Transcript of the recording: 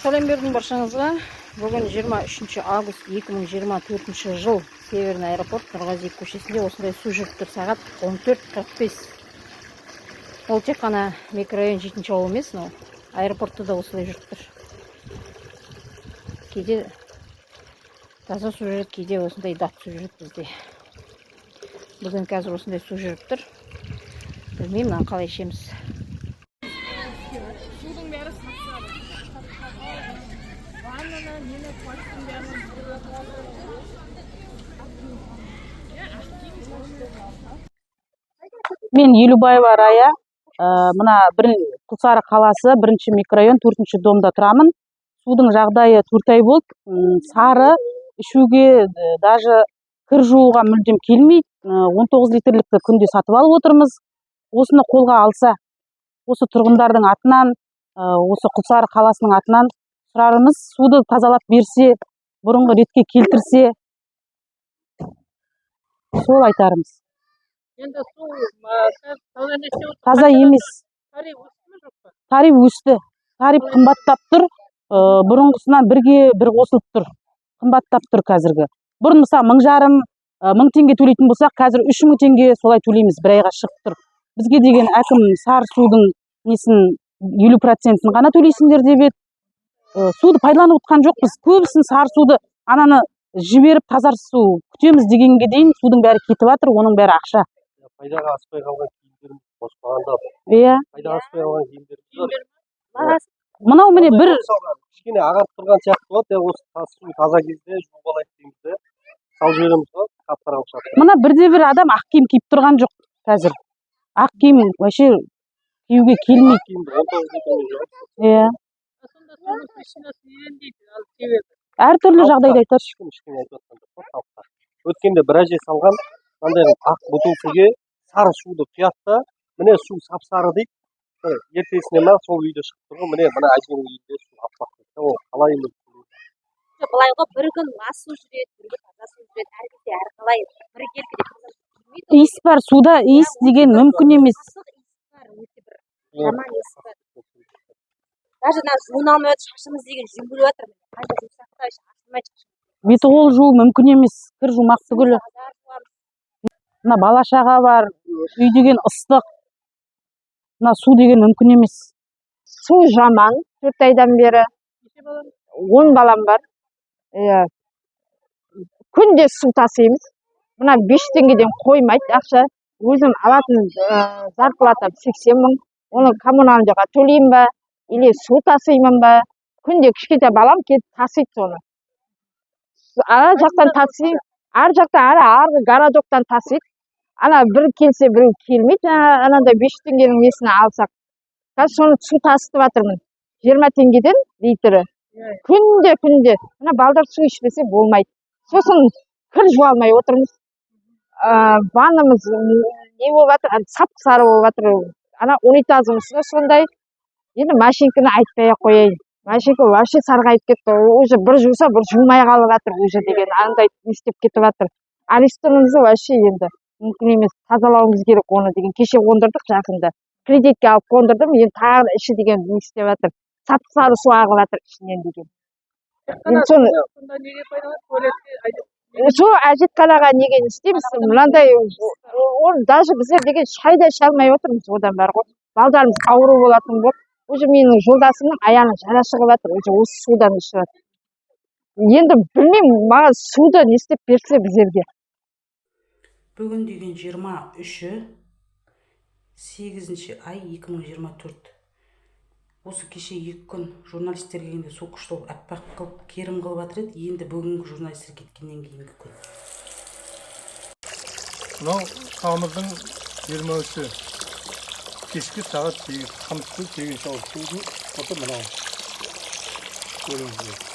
Сәлем бердім баршаңызға. Бүгін 23 август 2024 жыл, Северный аэропорт, Нұрғазиев көшесінде осындай су жүріп тұр. Сағат 14:45. Ол тек қана микрорайон, жетінші ауыл емес, мынау аэропортта да осылай жүріп тұр. Кейде таза су жүреді, кейде осындай дат су жүреді бізде. Бүгін қазір осындай су жүріп тұр. Білмеймін, мынаны қалай ішеміз. Судың бәрі сап-сары. Ваннаны, нені, туалеттің бәрін. Иә, ақ киім. Мен Елубаева Рая, мына бір Құлсары қаласы, бірінші микрорайон, төртінші домда тұрамын. Судың жағдайы 4 ай болды. Сары, ішуге, даже кір жууға мүлдем келмейді. 19 литрлікті күнде сатып алып отырмыз. Осыны қолға алса, осы тұрғындардың атынан, осы Құлсары қаласының атынан сұрарымыз, суды тазалап берсе, бұрынғы ретке келтірсе, сол айтарымыз. Енді су қазір таза емес деп отырсыз. Таза емес. Тариф өсті ме, жоқ па? Тариф өсті, тариф қымбаттап тұр. Бұрынғысынан бірге бір қосылып тұр, қымбаттап тұр қазіргі. Бұрын, мысалы, 1500, 1000 теңге төлейтін болсақ, қазір 3000 теңге солай төлейміз, бір айға шығып тұр. Бізге деген әкім сары судың несін 50%-ін ғана төлейсіңдер деп еді. Суды пайдаланып отқан жоқпыз көбісін, сары суды. Ананы жіберіп, таза су күтеміз дегенге дейін судың бәрі кетіп жатыр, оның бәрі ақша. Пайдаға аспай қалған киімдеріміз, қоспағанда, пайдаға аспай қалған киімдеріміз бар. Мынау, міне, бір Мысалға, кішкене ағарып тұрған сияқты болады, иә, осы су таза кезде жуып алайық дейміз де, салып жібереміз ғой, қап қара болып шығады. Мына бірде бір адам ақ киім киіп тұрған жоқ қазір. Ақ киім вообще киюге келмейді. Киімді 19 литрмен жуамыз. Иә. Сонда судың причинасы неден дейді ал, себебі? Әртүрлі жағдайда айтады. Ешкім айтып жатқан жоқ қой халыққа. Өткенде бір әже салған мынандай қылып ақ бөтелкеге сары суды құяды да, міне, су сап сары дейді. Міне, ертесіне ма, сол үйде шығып тұр ғой, міне, мына әженің үйінде су аппақ дейді да. Ол қалай мүмкін? Былай ғой, бір күн лас су жүреді, бір күн таза су жүреді, әр кезде әрқалай, бір келкіде таза су жүрмейді ғой. Иіс бар суда, иіс деген мүмкін емес. Ысық иіс бар, өте бір жаман иіс бар. Даже мына жуына алмай жатыр, шашымыз деген жүнгіліп жатыр, міне. Қанша жусақ та ашылмайды шашымыз. Беті қол жуу мүмкін емес, кір жумақ түгілі. Азар жуамыз. Мына бала шаға бар, үй деген ыстық, мына су деген мүмкін емес. Су жаман 4 айдан бері. Неше балаң? 10 балам бар, иә. Күнде су тасимыз. Мына 5 теңгеден қоймайды ақша. Өзім алатын зарплатам 80 000, оны коммуналдыға төлеймін ба или су тасимын ба? Күнде кішкентай балам келіп тасиды соны. Ана жақтан тасиды, ар жақтан, ары арғы городоктан тасиды. Ана бір келсе, біреу келмейді. Жаңа анандай 5 теңгенің несін алсақ, қазір соны су тасытып жатырмын 20 теңгеден литрі. Күнде, күнде мына балдар су ішпесе болмайды. Сосын кір жуа алмай отырмыз. Ваннамыз не болып жатыр, сап сары болып жатыр. Ана унитазымыз да сондай. Енді машинканы айтпай ақ қояйын, машинка вообще сарғайып кетті уже, бір жуса, бір жумай қалып жатыр уже деген, андай не істеп кетіп жатыр. Аристонымызды вообще енді мүмкін емес, тазалауымыз керек оны деген. Кеше қондырдық, жақында кредитке алып қондырдым. Енді тағы да іші деген не істеп жатыр, сап сары су ағып жатыр ішінен деген. Тек қана Енді соны сонда неге пайдаланады, туалетке әжет? Сол әжетханаға неге, не істейміз мынандай? Оны даже біздер деген шай да іше алмай отырмыз одан бар ғой. Балдарымыз ауру болатын болды уже. Менің жолдасымның аяғынан жара шығып жатыр уже, осы судан ішіп жатыр. Енді білмеймін, маған суды не істеп берсе біздерге. Бүгін деген 23-і, 8-ай 2024. Осы кеше 2 күн журналистер келгенде су күшті болып, аппақ қылып, керім қылып жатыр еді. Енді бүгінгі журналистер кеткеннен кейінгі күн. Мынау тамыздың 23-і, кешкі сағат 8, Қамыскөл, 8-ауыл судың отыр мынау, көріңіздер.